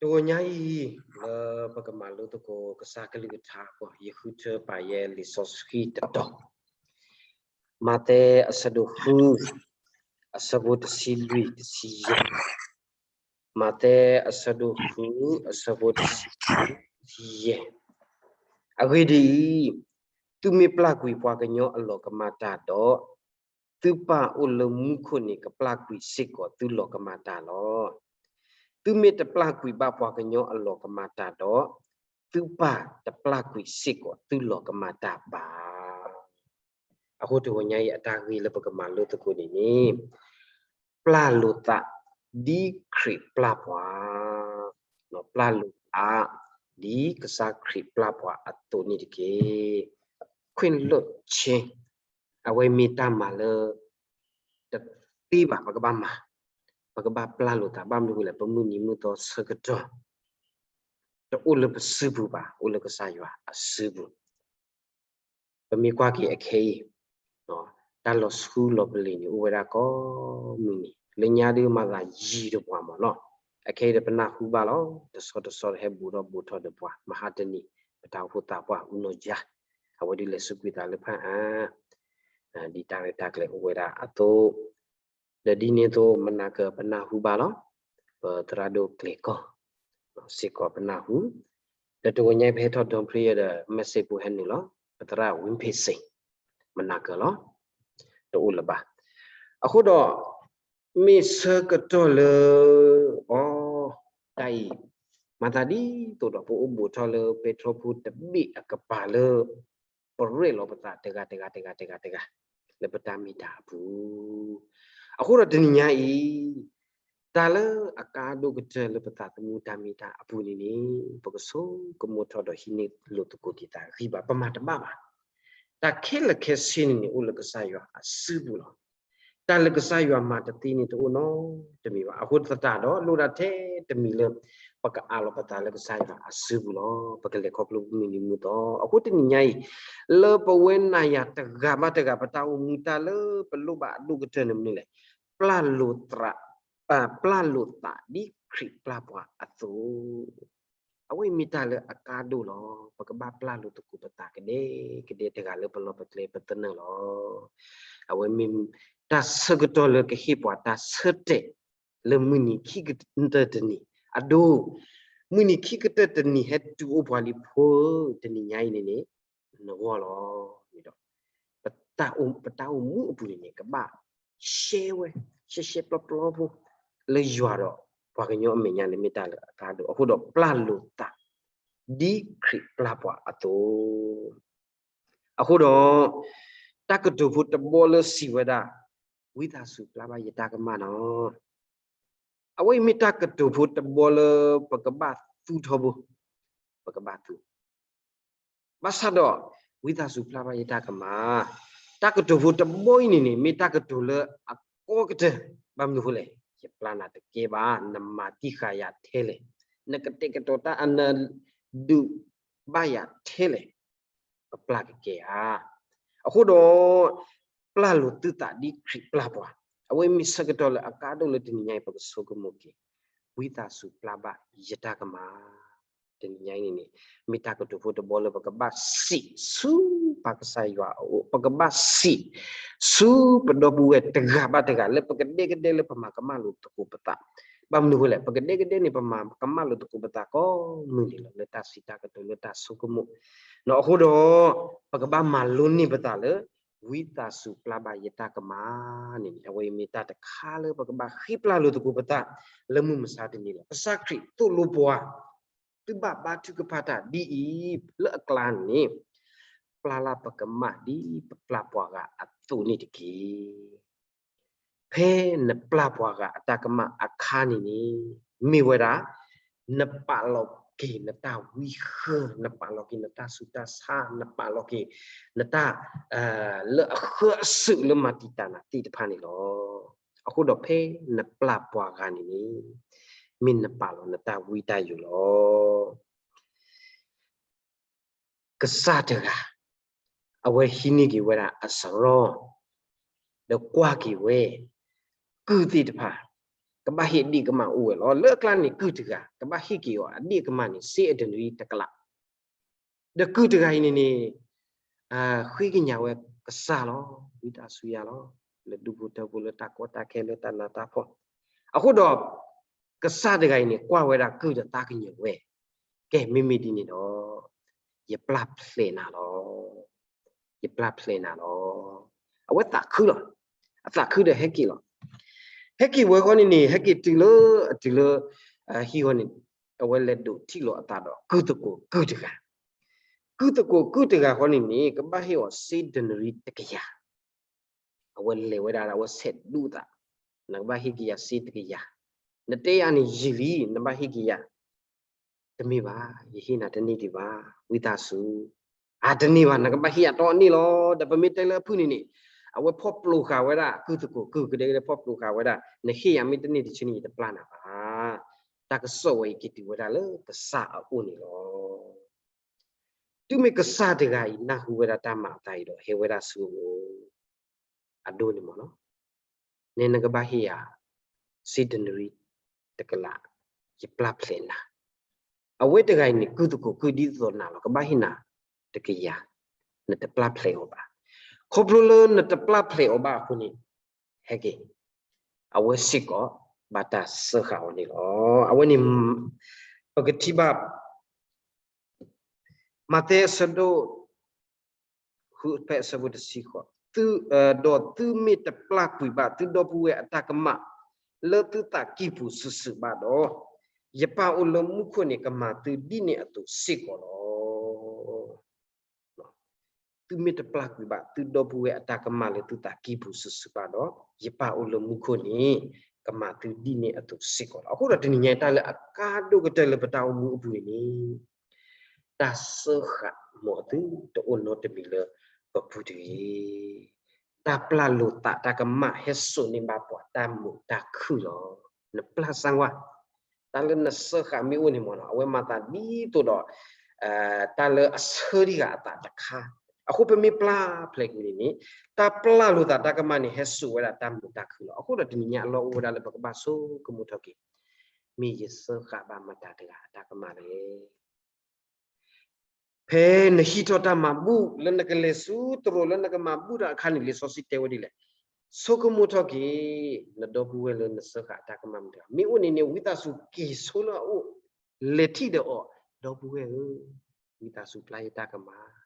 တဂီၤညါအံၤ လၢပကမၤလိသကိးကစၢ်ကလုၢ်ကထါအဂီၢ် ယဃုထၢပာ်ယဲလံာ်စီဆှံတတီၤ, မးသဲအဆၢဒိၣ်ဃု အဆၢဖိတဆံလွံၢ်တဆံယဲၢ်, မးသဲအဆၢဒိၣ်ဃု အဆၢဖိတဆံလွံၢ်တဆံယဲၢ်. အဂ့ၢ်ဒ်အံၤ, သုမ့ၢ်ပျၢ်ကွံာ်ပှၤကညီအလီၤကမၣ်တၢ်ဒီး, သုပၢ်အိၣ်လၢမူခိၣ်န့ၣ် ကပျၢ်ကွံာ်စ့ၢ်ကီးသုလီၤကမၣ်တၢ်လီၤ. သုမ့ၢ်တပျၢ်ကွံာ်ဘၣ်ပှၤကညီအလီၤကမၣ်တၢ်ဒီး, သုပၢ်တပျၢ်ကွံာ်စ့ၢ်ကီးသုလီၤကမၣ်တၢ်ဘၣ်. အဃိတဂီၤညါအံၤ အတၢ်ဂ့ၢ်လၢပကမၤလိသကိးန့ၣ်န့ၣ်, ပျၢ်လိာ်သးဒ်ခရံာ်ပျၢ်ပှၤ, ပျၢ်လိာ်သးဒ်ကစၢ်ခရံာ်ပျၢ်ပှၤအသိးန့ၣ်တက့ၢ်. ခွင့်လွှတ်ခြင်း, အဝဲမ့ၢ်တၢ်မၤလၢ တသ့ဘၣ် ပကဘၣ်မၤ, ပကဘၣ်ပျၢ်လိာ်သး ဘၣ်မနုၤအဃိလဲၣ် ပမုၢ်နံၤမုၢ်သီဆၢကတီၢ် တအိၣ်လၢပစုပူၤဘၣ်, အိၣ်လၢကစၢ်ယွၤအစုပူၤ. ပမ့ၢ်ကွၢ်က့ၤအခဲအံၤ, တၢ်လီၤဆူလီၤပလ့ၤန့ၣ် အိၣ်ဝဲဒၣ်ကိးမုၢ်နံၤ, လၢညါဒုးမၤသးယံာ်ဒီးပှၤမၢ်နီၤ. အခဲအံၤဒီးပနၢ်ဟူဘၣ်လီၤ, တဆီတဆီဒီးဟဲဘူးထီၣ်ဘူးထီၣ်ဒီးပှၤ, မဟါတနံၤ ပတၢ်အိၣ်ဖှိၣ်သးပှၢ် ဦးနော်ရာ, အဝဲဒုးလဲၤစူးကွံာ်သးလၢဖၣ်အါ ဒ်တၢ်ရဲၣ်တၢ်ကျဲၤအိၣ်ဝဲဒၣ်အသိး, ဒီးဒ်န့ၣ်အသိး မနၤကပနၢ်ဟူဘၣ်လီၤ, ပသရၣ်ဒိၣ်ကျဲၤကီၢ် စ့ၢ်ကီးပနၢ်ဟူ, ဒီးတဂီၤညါအံၤ ပဟဲထီၣ် ဒွန်ဖရံယဲ ဒီး message ဖိဟဲနုာ်လီၤ, ပသရၣ် ဝံဖ့စ့ၣ် မနၤကလီၤ, တအိၣ်လၢၤဘၣ်. အဃိဒီး မ့ၢ်ဆၢကတီၢ်လၢ အီၤ တၢ်အံၤ မၤသးဒ်သိးဒီး ပအိၣ်ဘူးထီၣ်လၢပဲတြီဖိတဘ့ၣ်အကပၤလၢ ပရဲၣ်လီၤပသးတဂၤတဂၤတဂၤတဂၤတဂၤ လၢပတၢ်မ့ၢ်တၢ်အပူၤ, အဃိဒီးတနံၤညါအံၤ တၢ်လၢအကါဒိၣ်ကတၢၢ်လၢပသးသမူတၢ်မ့ၢ်တၢ်အပူၤန့ၣ်န့ၣ် ပကဆိကမိၣ်ထီၣ်ဒီးဟံးန့ၢ်လိာ်သကိးက့ၤသးဂံၢ်ဘါ, ပမၤတဘၣ်ဘၣ်. တၢ်ခဲလၢာ်ခဲဆ့န့ၣ်န့ၣ် အိၣ်လၢကစၢ်ယွၤအစုပူၤလီၤ. တၢ်လၢကစၢ်ယွၤမၤတသ့န့ၣ် တအိၣ်နီတမံၤဘၣ်. အဃိသတးဒီး လိၣ်ဒၣ်ထဲတမံၤလၢ ပကအးလီၤပသးလၢကစၢ်ယွၤအစုပူၤလီၤ. ပကလဲၤခီဖျိမုၢ်နံၤမုၢ်သီ. အဃိတနံၤညါအံၤ လၢပဝဲနၤယၤတဂၤဘၣ်တဂၤ ပတၢ်အိၣ်မူတၢ်လၢပလိၣ်ဘၣ်အဒိၣ်ကတၢၢ်န့ၣ်မနုၤလဲၣ်, ပျၢ်လိာ်သး, ပျၢ်လိာ်သးဒ်ခရံာ်ပျၢ်ပှၤအသိး အဝဲအံၤမ့ၢ်တၢ်လၢအကါဒိၣ်လီၤ. ပကဘၣ်ပျၢ်လိာ်သကိးပသးကဒဲကဒဲတဂၤလၢပလီၢ်ပကျဲပသနၢၣ်လီၤ. အဝဲမ့ၢ်တၢ်ဆၢကတီၢ်လၢကဟ့ၣ်ပှၤတၢ်ဆၢတဲာ်လၢမုၢ်နံၤခံကတၢၢ်တနံၤ, အဒိ, မုၢ်နံၤခံကတၢၢ်တနံၤဟဲတုၤအိၣ်ပှၤလံဖိဧၢ, တနံၤညါအံၤန့ၣ်န့ၣ် နဂီၢ်လီၤ. ဒီး ပတၢ်အိၣ်မူအပူၤန့ၣ်န့ၣ် ကဘၣ်ရှဲဝဲ, ရှဲရှဲပျီပျီဖိ လၢယွၤဒီးပှၤကညီအမဲာ်ညါန့ၣ်မ့ၢ်တၢ်လၢအကါဒိၣ်. အဃိဒီးပျၢ်လိာ်သး ဒ်ခရံာ်ပျၢ်ပှၤအသိး. အဃိဒီး တၢ်ကတိၤဖိတဘီလၢစံးဝဲဒၣ်, ဝံသးစူၤပျၢ်ဘၣ်ယတၢ်ကမၣ်နီၤ. အဝဲအံၤမ့ၢ်တၢ်ကတိၤဖိတဘီလၢပကဘၣ်သူထီဘိ, ပကဘၣ်သူ ဘၣ်ဆၣ်ဒီး ဝံသးစူၤပျၢ်ဘၣ်ယတၢ်ကမၣ်, တၢ်ကတိၤဖိတဘီအံၤန့ၣ်န့ၣ် မ့ၢ်တၢ်ကတိၤလၢအကီကတၢၢ်, ဘၣ်မနုၤအဃိလဲၣ်, ယပျၢ်နၤတကဲဘၣ်, နမၤတံၢ်ဃာ်ယၤထဲလဲၣ်, နကတဲာ်ကတီၤတၢ်အနၢၤဒုးဘၣ်ယၤထဲလဲၣ်, ပပျၢ်ကကဲဧါ. အဃိဒီး ပျၢ်လိာ်သုသးဒ်ခရံာ်ပျၢ်ပှၤ, အဝဲမ့ၢ်ဆၢကတီၢ်လၢအကါဒိၣ်လၢတနံၤညါအံၤ ပကဆိကမိၣ်က့ၤ, ဝံသးစူၤပျၢ်ဘၣ်ယတၢ်ကမၣ်. တနံၤညါအံၤန့ၣ်န့ၣ် မ့ၢ်တၢ်ကတိၤဖိတဘီလၢပကဘၣ်စံးဆူပၢ်ကစၢ်ယွၤအအိၣ်, ပကဘၣ်စံးဆူပဒီပုၢ်ဝဲၢ်တဂၤဘၣ်တဂၤ လၢပကဒဲကဒဲလၢပမၤကမၣ်လိာ်သကိးပသး. ဘၣ်မနုၤအဃိလဲၣ်, ပကဒဲကဒဲန့ၣ် ပမၤကမၣ်လိာ်သကိးပသးကိးမုၢ်နံၤလီၤ, လၢတၢ်စံးတၢ်ကတိၤလၢတၢ်ဆိကမိၣ်. အဃိဒီး ပကဘၣ်မၤလိန့ၢ်ပသးလၢ ဝံသးစူၤပျၢ်ဘၣ်ယတၢ်ကမၣ်န့ၣ်န့ၣ် အဝဲအံၤမ့ၢ်တၢ်တခါလၢပကဘၣ်ဃ့ပျၢ်လိာ်သကိးပသး လၢမုၢ်မဆါတနံၤလီၤ. ကစၢ်ခရံာ်သိၣ်လိပှၤ သုဘၣ်ဘါထုကဖၣ်တၢ်ဒ်အံၤ, လၢအကျါန့ၣ် ပျၢ်လၢ်ပကမၣ်ဒ်ပပျၢ်ပှၤဂၤအသိးန့ၣ်တက့ၢ်. ဖဲနပျၢ်ပှၤဂၤအတၢ်ကမၣ်အခါန့ၣ်န့ၣ် မ့ၢ်ဝဲဒၣ် နပာ်လီၤက့ၤနတၢ်ဝံဃၢ, နပာ်လီၤက့ၤနတၢ်ဆူးတၢ်ဆါ, နပာ်လီၤက့ၤနတၢ် လၢအဃၢအစုးလၢမၤတံာ်တာ်နၤသ့ၣ်တဖၣ်န့ၣ်လီၤ. အဃိဒီးဖဲနပျၢ်ပှၤဂၤန့ၣ်န့ၣ် မ့ၢ်နပာ်လီၤနတၢ်ဝံတၢ်ယိာ်လီၤ. ကစၢ်တဂၤ အဝဲဟံးန့ၢ်က့ၤဝဲဒၣ်အစရီ ဒီးကွၢ်က့ၤဝဲ ကုၢ်သ့ၣ်တဖၣ် ကဘၣ်ဟ့ၣ်ဒ့ၣ်ကမၢ်အိၣ်ဝဲလီၤ. လၢအကျါန့ၣ် ကုၢ်တဂၤ ကဘၣ်ဟ့ၣ်က့ၤအီၤအဒ့ၣ်ကမၢ်န့ၣ် စ့ဒနရံတကလး ဒီးကုၢ်တဂၤအံၤန့ၣ်န့ၣ် ဃ့ကညးဝဲကစၢ်လီၤ. ဝံသးစူၤယၤလီၤ. လၢဒူဖိထၢဖိ လၢတၢ်ကီတၢ်ခဲ လၢတၢ်နးတၢ်ဖှီၣ်, အဃိဒီး ကစၢ်တဂၤအံၤန့ၣ် ကွၢ်ဝဲဒၣ်ကုၢ်ဒီးသးကညီၤဝဲ, ကဲ မ့မ့ၢ်ဒ်န့ၣ်ဒီး ယပျၢ်ဖျဲးနၤလီၤ. ယပျၢ်ဖျဲးနၤလီၤ. အဝဲသးခုလီၤ. အသးခုဒီးဟဲက့ၤလီၤ. ဟဲက့ၤဝဲဃီန့ၣ်န့ၣ် ဟဲက့ၤတုၤလၢအတုၤလၢ ဟံၣ်ဃီန့ၣ် အဝဲလဲၤဒိးထံၣ်လိာ်အသးဒီး ကုၢ်သကိးကုၢ်တဂၤ, ကုၢ်သကိးကုၢ်တဂၤဃီန့ၣ်န့ၣ် ကဘၣ်ဟ့ၣ်အီၤစ့ဒနရံတကယၤ. အဝဲလဲၤဝဲဒၣ်ဒီး အဝဲဆဲးဒူသး, နကဘၣ်ဟ့ၣ်က့ၤယၤစ့တကယၤ, နတဲယၤန့ၣ်ယံာ်လံ, နဘၣ်ဟ့ၣ်က့ၤယၤ. တမ့ၢ်ဘၣ်, ယဟ့ၣ်နၤတန့ၢ်ဒံးဘၣ်, ဝံသးစူၤ. အတန့ၢ်ဘၣ်, နကဘၣ်ဟ့ၣ်ယၤတီအန့ၢ်လီၤ. ဒီးပမ့ၢ်တဲလၢအဖုၣ်န့ၣ်န့ၣ် အဝဲဖီၣ်ပျိၤဃာ်ဝဲဒၣ် ကုၢ်သကိးကုၢ်ကဒဲကဒဲ ဖီၣ်ပျိၤဃာ်ဝဲဒၣ်, နဟ့ၣ်ယၤမ့ၢ်တန့ၢ်တဆၢန့ၣ် ယတပျၢ်နၤဘၣ်. တၢ်ကစီၣ်ဝဲအံၤက့ၤတုၤဝဲဒၣ်လၢကစၢ်အအိၣ်န့ၣ်လီၤ. တုၤမ့ၢ်ကစၢ်တဂၤအံၤ နၢ်ဟူဝဲဒၣ်တၢ်မၤအသးအံၤဒီး ဟဲဝဲဒၣ်ဆူအအိၣ်, အဒိန့ၣ်မ့ၢ်နီၤ, နဲနကဘၣ်ဟ့ၣ်ယၤ စ့ဒနရံတကလး, ယပျၢ်ဖျဲးနၤ. အဝဲတဂၤအံၤန့ၣ် ကုၢ်သကိးကုၢ်ဒ်သိးနၤလီၤ, ကဘၣ်ဟ့ၣ်နၤတကယၤ, နတပျၢ်ဖျဲးအီၤဘၣ်. ခီဖျိလၢနတပျၢ်ဖျဲးအီၤဘၣ်အဃိန့ၣ် ဟဲက့ၤ, အဝဲစ့ၢ်ကီး ဘၣ်တၢ်စၢဃာ်အီၤန့ၣ်လီၤ. အဝဲန့ၣ် ပကထံၣ်ဘၣ် မးသဲအဆၢဒိၣ် ဃုဖဲအဆၢဖိတဆံဃိး, ဒီးသုမ့ၢ်တပျၢ်ကွံာ်ဘၣ်သုဒီပုၢ်ဝဲၢ်အတၢ်ကမၣ် လၢသုသးကံၢ်ပူၤစုာ်စုာ်ဘၣ်ဒီး, ယပၢ်အိၣ်လၢမူခိၣ်န့ၣ် ကမၤသုဒ်န့ၣ်အသိးစ့ၢ်ကီးလီၤ. သုမ့ၢ်တပျၢ်ကွံာ်ဘၣ်သုဒီပုၢ်ဝဲၢ်အတၢ်ကမၣ်လၢသုသးကံၢ်ပူၤစုာ်စုာ်ဘၣ်ဒီး, ယပၢ်အိၣ်လၢမူခိၣ်န့ၣ် ကမၤသုဒ်န့ၣ်အသိးစ့ၢ်ကီးလီၤ. အဃိဒီးတနံၤညါအံၤ တၢ်လၢအကါဒိၣ်ကတၢၢ်လၢပတၢ်အိၣ်မူအပူၤန့ၣ်န့ၣ် တၢ်စၢဃာ်မ်အသုတအိၣ်နီတမံၤလၢပပူၤတဂ့ၤ. တၢ်ပျၢ်လိာ်သးတၢ်ကမၣ်ဟဲစိာ်န့ၢ်ဘၣ်ပှၤတၢ်မုာ်တၢ်ခုၣ်လီၤ. နပျၢ်စၢ်ဝါ, တၢ်လၢနစၢဃာ်မ့ၢ်အိၣ်န့ၣ်မ့ၢ်နီၤ, အဝဲမၤသးဒ်သိးဒီး တၢ်လၢအဆၢဒံးဂၤအသးတခါ, အဃိပမ့ၢ်ပျၢ်ဖျဲးကွံာ်န့ၣ်န့ၣ် တၢ်ပျၢ်လိာ်သးတၢ်ကမၣ်န့ၣ် ဟဲစိာ်ဝဲဒၣ်တၢ်မုာ်တၢ်ခုၣ်လီၤ. အဃိဒီးတနံၤညါအလီၢ်အိၣ်ဝဲဒၣ်လၢပကဘၣ်ဆိကမိၣ်ထီၣ်က့ၤ, မ့ၢ်ယစၢဃာ်ဘၣ်မတၤတဂၤအတၢ်ကမၣ်လဲၣ်. ဖဲနဟံးထီၣ်တၢ်မၤဘူၣ် လၢနကလဲၤဆူသရိာ်လၢနကမၤဘူၣ်တၢ်အခါန့ၣ် လံာ်စီဆှံတဲဝဲဒ်လဲၣ်, ဆိကမိၣ်ထီၣ်က့ၤ နဒီပုၢ်ဝဲၢ်လၢနစၢဃာ်အတၢ်ကမၣ်မတၤတဂၤ, မ့ၢ်အိၣ်န့ၣ်န့ၣ် ဝံသးစူၤက့ၤဆိလၢအအိၣ်, လဲၤထံၣ်ဒီးအီၤ, ဒီပုၢ်ဝဲၢ်ဧၢ, ဝံသးစူၤပျၢ်ယတၢ်ကမၣ်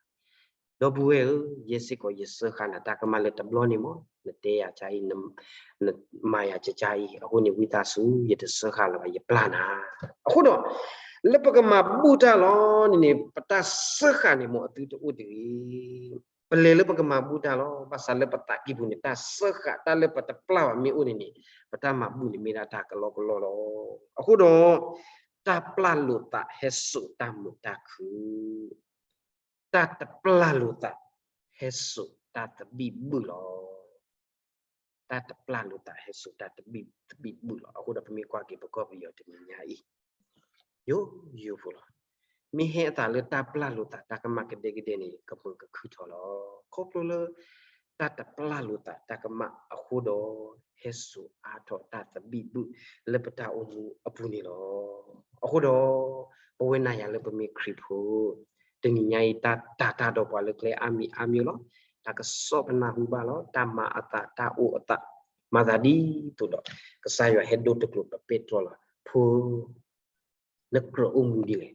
ဒီပုၢ်ဝဲၢ်ဧၢ, ယဲစ့ၢ်ကီးယစၢဃာ်နၤတၢ်ကမၣ်လၢတဘျီန့ၣ်မ့ၢ်, နတဲယၤကါအံၤ, နမၤယၤကကါအံၤ, အဃိန့ၣ်ဝံသးစူၤ ယတစၢဃာ်လၢၤဘၣ် ယပျၢ်နၤ. အဃိဒီး လၢပကမၤဘူၣ်တၢ်လီၤန့ၣ်န့ၣ် ပတၢ်စၢဃာ်န့ၣ်မ့ၢ်အသုတအိၣ်တဂ့ၤ. ပလဲၤလၢပကမၤဘူၣ်တၢ်လီၤ. ဘၣ်ဆၣ်လၢပသးကံၢ်ပူၤန့ၣ် တၢ်စၢဃာ်တၢ်လၢပတပျၢ်ဘၣ်မ့ၢ်အိၣ်န့ၣ်န့ၣ် ပတၢ်မၤဘူၣ်န့ၣ်မ့ၢ်ဒၣ်တၢ်ကလီကလီလီၤ. အဃိဒီး တၢ်ပျၢ်လိာ်သးဟဲစိာ်တၢ်မုာ်တၢ်ခုၣ် တၢ်တပျၢ်လိာ်သး ဟဲစိာ်တၢ်သဘံၣ်ဘုၣ်လီၤ. တၢ်တပျၢ်လိာ်သးဟဲစိာ်တၢ်သဘံၣ်ဘုၣ်လီၤ. အဃိဒီးပမ့ၢ်ကွၢ်က့ၤပကီၢ်ပယီၤတနံၤညါအံၤ ယိယိဖိလီၤ. မ့ၢ်ဟဲအသးလၢတၢ်ပျၢ်လိာ်သးတၢ်ကမၣ်ကဒဲကဒဲန့ၣ် ကမုာ်ကခုၣ်ထီၣ်လီၤ. ခီဖျိလၢ တၢ်တပျၢ်လိာ်သးတၢ်ကမၣ်အဃိဒီး ဟဲစိာ်အါထီၣ်တၢ်သဘံၣ်ဘုၣ်လၢပတၢ်အိၣ်မူအပူၤန့ၣ်လီၤ. အဃိဒီး ပဝဲနၤယၤလၢပမ့ၢ်ခရံာ်ဖိ တနံၤညါအံၤ တၢ်တၤတၢ်ဒီးပှၤလၢကျဲအါမံၤအါမံၤလီၤ. တၢ်ကစီၣ်ပနၢ်ဟူဘၣ်လီၤ. တၢ်မၤအသးတၢ်အိၣ်အသး မၤသးဒ်သိးဒီး ကစၢ်ယွၤဟဲဒိတကျိၤပပဲတြီလီၤ. ဖိ နကြၢးအိၣ်မူဒ်လဲၣ်.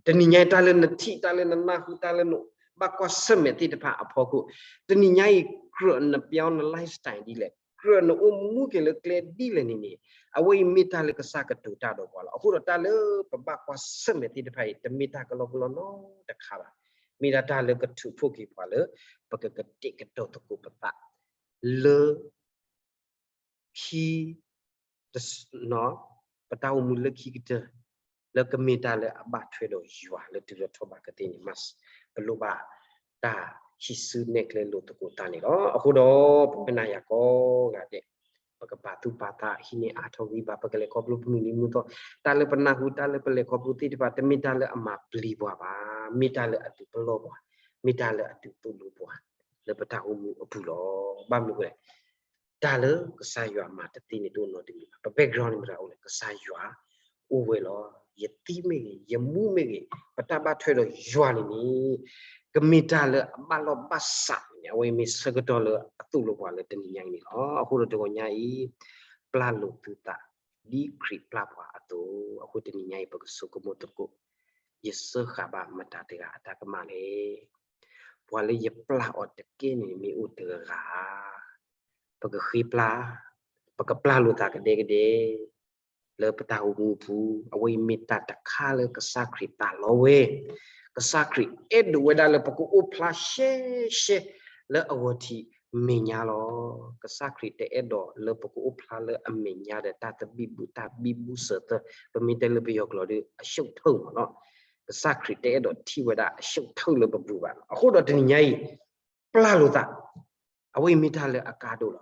တနံၤညါအံၤ တၢ်လၢနထံၣ် တၢ်လၢနနၢ်ဟူ တၢ်လၢနဘၣ်ကွၢ်ဆၢၣ်မဲာ်သ့ၣ်တဖၣ်အဖီခိၣ်, တနံၤညါအံၤ ကြၢးနပျီန lifestyle ဒ်လဲၣ်, ကြၢးနအိၣ်မူက့ၤလၢကျဲဒ်လဲၣ်န့ၣ်န့ၣ်, အဝဲအံၤမ့ၢ်တၢ်လၢကစၢ်ကတိၤတၢ်ဒီးပှၤလီၤ. အဃိဒီးတၢ်လၢပဘၣ်ကွၢ်ဆၢၣ်မဲာ်သ့ၣ်တဖၣ်အံၤ တမ့ၢ်တၢ်ကလီကလီနီတခါဘၣ်. မ့ၢ်ဒၣ်တၢ်လၢကထုးဖှိၣ်က့ၤပှၤလၢ ပကကတဲာ်ကတီၤသကိးပသး လၢ ခံ ပတၢ်အိၣ်မူလၢခံကတၢၢ် လၢကမ့ၢ်တၢ်လၢအဘၣ်ထွဲဒီးယွၤလၢတုၤလီၤထီၣ်ဘးကသ့န့ၣ် ပလိၣ်ဘၣ်တၢ်ဟံးစုနဲၣ်ကျဲလိာ်သကိးတၢ်န့ၣ်လီၤ. အဃိဒီး ပဝဲနၤယၤကိးဂၤဒဲး ပကပာ်သူၣ်ပာ်သးဟံးန့ၢ်အါထီၣ်ဂံၢ်ဘါ ပကလဲၤခီဖျိပမုၢ်နံၤမုၢ်သီ တၢ်လၢပနၢ်ဟူ တၢ်လၢပလဲၤခီဖျိသ့ၣ်တဖၣ် တမ့ၢ်တၢ်လၢအမၤပျံၤပှၤဘၣ်, မ့ၢ်တၢ်လၢအဒုးပလီၢ်ပှၤ, မ့ၢ်တၢ်လၢအဒုးသိၣ်လိပှၤ လၢပတၢ်အိၣ်မူအပူၤလီၤ. ဘၣ်မနုၤအဃိလဲၣ် တၢ်လၢကစၢ်ယွၤမၤတသ့န့ၣ်တအိၣ်နီတမံၤဘၣ်. ပ background န့ၣ်မတၤအိၣ်လဲၣ်, ကစၢ်ယွၤအိၣ်ဝဲလီၤ. ယသံမ့ၢ်ဂ့ၤ, ယမူမ့ၢ်ဂ့ၤ, ပတၢ်ဘၣ်ထွဲဒီးယွၤန့ၣ်န့ၣ် ကမ့ၢ်တၢ်လၢအဘၣ်လီၢ်ဘၣ်စးန့ၣ် အဝဲမ့ၢ်ဆၢကတီၢ်လၢအသိၣ်လိပှၤလၢတနံၤညါအံၤန့ၣ်လီၤ. အဃိဒီးတဂီၤညါအံၤ ပျၢ်လိာ်သုသး ဒ်ခရံာ်ပျၢ်ပှၤအသိး, အဃိတနံၤညါအံၤ ပကဆိကမိၣ်သကိး, ယစၢဃာ်ဘၣ်မတၤတဂၤအတၢ်ကမၣ်လဲၣ်. ပှၤလၢယပျၢ်အီၤတက့ၢ်န့ၣ် မ့ၢ်အိၣ်တဂၤဧါ. ပကဃ့ပျၢ်, ပကပျၢ်လိာ်သးကဒဲကဒဲ လၢပတၢ်အိၣ်မူအပူၤ, အဝဲအံၤမ့ၢ်တၢ်တခါလၢကစၢ်ခရံာ်ပာ်လီၤဝဲ, ကစၢ်ခရံာ်အဲၣ်ဒိးဝဲဒၣ်လၢပကအိၣ်ဖျါရှဲရှဲလၢအဂီၤထံးမဲာ်ညါလီၤ. ကစၢ်ခရံာ်တအဲၣ်ဒိးလၢပကအိၣ်ဖျါလၢအမဲာ်ညါဒီးတၢ်သဘံၣ်ဘုၣ်တၢ်ဘံၣ်ဘုၣ်စၢၤသၢ, ပမ့ၢ်တဲလၢပယီၤကျိာ်ဒီး အရှုပ်ထွေး မ့ၢ်နီၤ. ကစၢ်ခရံာ်တအဲၣ်ဒိးထံၣ်ဝဲဒၣ်အရှုပ်ထွေးလၢပပူၤဘၣ်နီၤ. အဃိဒီးတနံၤညါအံၤ ပျၢ်လိာ်သး, အဝဲအံၤမ့ၢ်တၢ်လၢအကါဒိၣ်လီ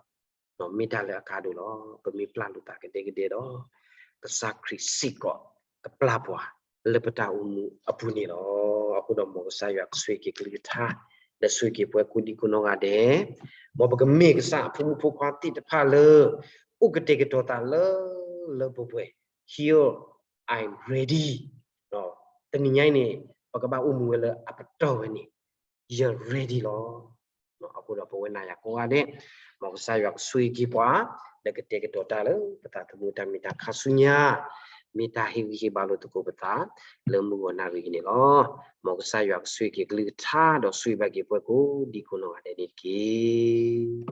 ၤ. မ့ၢ်တၢ်လၢအကါဒိၣ်လီၤ. ပမ့ၢ်ပျၢ်လိာ်သးကဒဲကဒဲဒီး ကစၢ်ခရံာ်စ့ၢ်ကီးကပျၢ်ပှၤလၢပတၢ်အိၣ်မူအပူၤန့ၣ်လီၤ. အဃိဒီးမ်ကစၢ်ယွၤကဆိၣ်ဂ့ၤက့ၤကလုၢ်ကထါ, ဒီးဆိၣ်ဂ့ၤက့ၤပှၤကိးဒံကိးနီၢ်ဂၤဒဲး, မ်ပကမ့ၢ်ကစၢ်အဖိမုၣ်ဖိခွါသ့ၣ်တဖၣ်လၢ အိၣ်ကတဲာ်ကတီၤသးလၢ လၢပှဲၤပှဲၤ, Here I'm ready. တနံၤညါအံၤန့ၣ် ပကဘၣ်အိၣ်မူဝဲလၢအပတီၢ်ဝဲန့ၣ် ယ ready လီၤ. အဃိဒီးပဝဲနၤယၤကိးဂၤဒဲး, မ်ကစၢ်ယွၤကဆိၣ်ဂ့ၤက့ၤပှၤ, ဒီးကတဲာ်ကတီၤတၢ်လၢပသးသမူတၢ်မ့ၢ်တၢ်ခါဆူညါ, မ့ၢ်တၢ်ဟ့ၣ်ဂံၢ်ဟ့ၣ်ဘါလိာ်သကိးပသး လၢမုၢ်ဂီၤနၣ်ရံၣ်အံၤန့ၣ်လီၤ. မ်ကစၢ်ယွၤကဆိၣ်ဂ့ၤက့ၤကလုၢ်ကထါ ဒီးဆိၣ်ဂ့ၤဘၣ်က့ၤပှၤကိးဒံကိးနီၢ်ဂၤဒဲးန့ၣ်တက့ၢ်.